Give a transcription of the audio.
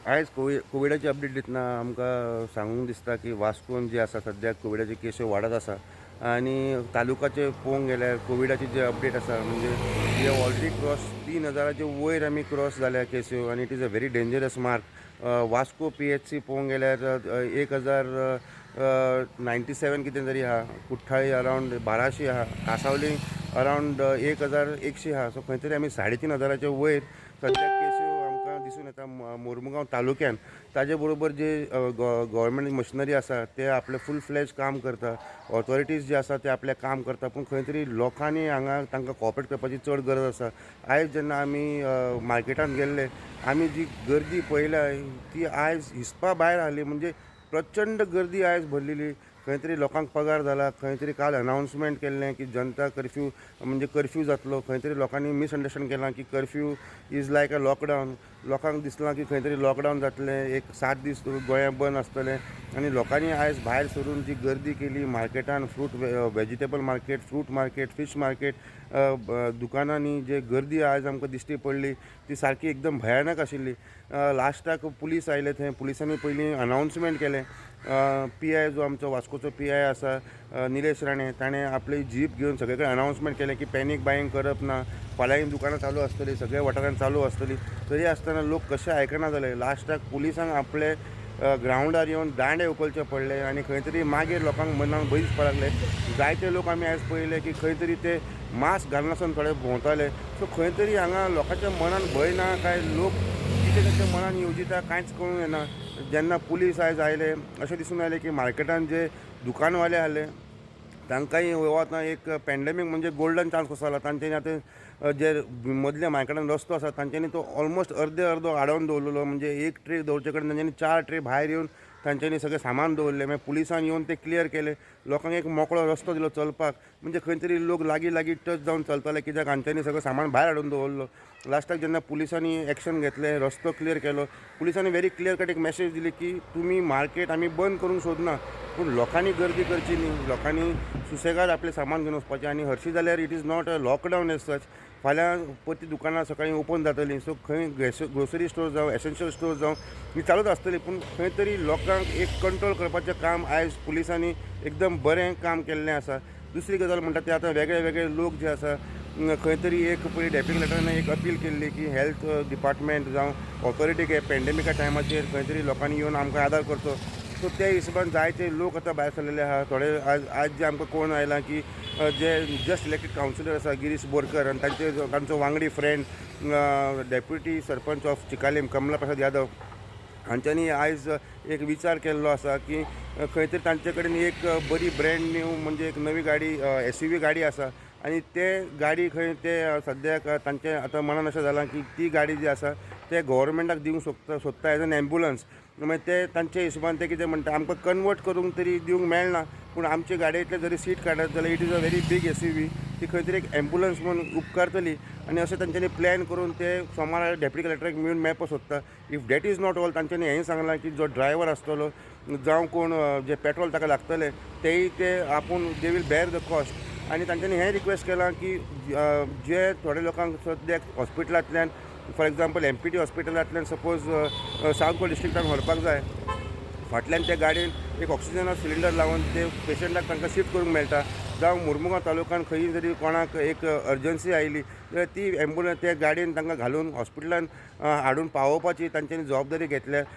आयज कोविडाची अपडेट दितना आमकां सांगूंक दिसता की वास्कोन जी आसा सद्याक कोविडाची केसी वाडत आसा आनी तालुकाचे पळोवंक गेल्यार कोविडाची जे अपडेट आसा, म्हणजे we have already cross 3000चे वयर आमी क्रॉस जाल्या केस्यो आनी it is a very dangerous mark. Vasco PHC पळोवंक गेल्यार 1097 कितें तरी आहा, कुठ्ठाळी अरावंड 1200 आहा, कासावली अरावंड 1100 आहा. सो खंय तरी आमी 3500चे वयर सद्याक केस्यो आमकां दिसून येता मोरमुगांव तालुक्यान. ताजे बरोबर जे गव्हर्मेंट मशिनरी आसा ते आपलें फूल फ्लॅज काम करता, ऑथॉरिटीज जे आसा ते आपलें काम करता, पूण खंय तरी लोकांनी हांगा तांकां कॉपरेट करपाची चड गरज आसा. आयज जेन्ना आमी मार्केटान गेल्ले, आमी जी गर्दी पळयल्या ती आयज हिसपा भायर आहली. म्हणजे प्रचंड गर्दी आयज भरलेली. खंय तरी लोकांक पगार जाला, खंय तरी काल अनावन्समेंट केल्लें की जनता कर्फ्यू, म्हणजे कर्फ्यू जातलो. खंय तरी लोकांनी मिसअंडरस्टँड केलां की curfew is like a lockdown. लोकांक दिसलां की खंय तरी लॉकडावन जातलें, एक 7 दीस गोंया बंद आसतलें आनी लोकांनी आयज भायर सरून जी गर्दी केली मार्केटान, fruit vegetable market, fruit market, fish market, दुकानांनी जे गर्दी आयज आमकां दिश्टी पडली ती सारकी एकदम भयानक आशिल्ली. लास्टाक पुलीस आयले थंय, पुलिसांनी पयलीं अनावन्समेंट केलें. पीआय जो आमचो वास्कोचो पीआय आसा निलेश राणे, ताणें आपली जीप घेवन सगळे कडेन अनावन्समेंट केलें की पॅनीक बायींग करप ना, फाल्यांय दुकानां चालू आसतली, सगळ्या वाठारांत चालू आसतली. तरी आसतना लोक कशे आयकना जाले. लास्टाक पुलिसांक आपले ग्रावंडार येवन दांडे उखलचे पडले आनी खंय तरी मागीर लोकांक मनाक भंय दिसपाक लागले. जायते लोक आमी आयज पळयले की खंय तरी ते मास्क घालनासतना थोडे भोंवताले. सो खंय तरी हांगा लोकांच्या मनान भंय ना काय लोक कितें तांच्या मनान येवजिता, कांयच कळूंक येना. जेन्ना पुलीस आयज आयले, अशें दिसून आयलें की मार्केटान जे दुकानवाले आहले तांकांय हो आतां एक पॅन्डेमीक म्हणजे गोल्डन चान्स कसो जाला. तांच्यांनी आतां जे मदल्या मार्केटान रस्तो आसा, तांच्यांनी तो ऑलमोस्ट अर्दे अर्दो आडोवन दवरलेलो. म्हणजे एक ट्रे दवरचे कडेन तांच्यांनी चार ट्रे भायर येवन तांच्यांनी सगळें सामान दवरलें. मागीर पुलिसान येवन तें क्लियर केलें, लोकांक एक मोकळो रस्तो दिलो चलपाक. म्हणजे खंय तरी लोक लागीं लागीं टच जावन चलताले, कित्याक तांच्यांनी सगळें सामान भायर हाडून दवरलो. लास्टाक जेन्ना पुलिसांनी एक्शन घेतलें, रस्तो क्लियर केलो, पुलिसांनी व्हेरी क्लियर कट एक मॅसेज दिली की तुमी मार्केट आमी बंद करूंक सोदना, पूण लोकांनी गर्दी करची न्ही, लोकांनी सुसेगाद आपलें सामान घेवन वचपाचें. आनी हरशीं जाल्यार it is not a lockdown as such. फाल्यां परती दुकानां सकाळीं ओपन जातलीं. सो खंय ग्रोसरी स्टोर जावं, एसेन्शियल स्टोर जावं, ही चालूच आसतली. पूण खंय तरी लोकांक एक कंट्रोल करपाचें काम आयज पुलिसांनी एकदम बरें काम केल्लें आसा. दुसरी गजाल म्हणटा ते आतां वेगळे वेगळे लोक जे आसा, खंय तरी एक पयलीं डेप्युटी कलेक्टरान एक अपील केल्ली की हेल्थ डिपार्टमेंट जावं ऑथॉरिटीक हे पेंडेमिका टायमाचेर खंय तरी लोकांनी येवन आमकां आदार करचो. सो त्या हिशोबान जायते लोक आतां भायर सरलेले आहा. थोडे आयज आयज जे आमकां कोण आयलां की जे जस्ट इलेक्टेड कावन्सिलर आसा गिरीश बोरकर आनी तांचो वांगडी friend deputy sarpanch of Chicalim Kamala Prasad Yadav हांच्यांनी आयज एक विचार केल्लो आसा की खंय तरी तांचे कडेन एक बरी ब्रँड न्यू, म्हणजे एक नवी गाडी, एसयूवी गाडी आसा आनी ते गाडी खंय ते सद्याक तांचे आतां मनान अशें जालां की ती गाडी जी आसा ते गोवोरमेंटाक दिवंक सोदता एज एन एम्बुलन्स. मागीर ते तांचे हिशोबान ते कितें म्हणटा, आमकां कन्वर्ट करूंक तरी दिवंक मेळना, पूण आमचे गाडयेंतले जरी सीट काडत जाल्यार it is a very big SUV, ती खंय तरी एक एम्बुलन्स म्हणून उपकारतली. आनी अशें तांच्यांनी प्लॅन करून ते सोमारा डेप्युटी कलेक्टराक मेळून मेळपाक सोदता. If that is not all, तांच्यांनी हेंय सांगलां की जो ड्रायवर आसतलो जावं कोण जे पेट्रोल ताका लागतलें तेय ते आपूण they will bear the cost. आनी तांच्यांनी हें रिक्वेस्ट केलां की जे थोडे लोकांक सद्याक हॉस्पिटलांतल्यान, फॉर एग्जाम्पल एमपीटी हॉस्पिटलांतल्यान सपोज सावथ गोवा डिस्ट्रिक्टान व्हरपाक जाय, फाटल्यान त्या गाडयेन एक ऑक्सिजना सिलिंडर लावन ते पेशंटाक तांकां शिफ्ट करूंक मेळटा. जावं मुरमुगांव तालुक्यान खंयी जरी कोणाक एक अर्जन्सी आयली जाल्यार ती एम्बुलन्स त्या गाडयेन तांकां घालून हॉस्पिटलान हाडून पावोवपाची तांच्यांनी जबाबदारी घेतल्या.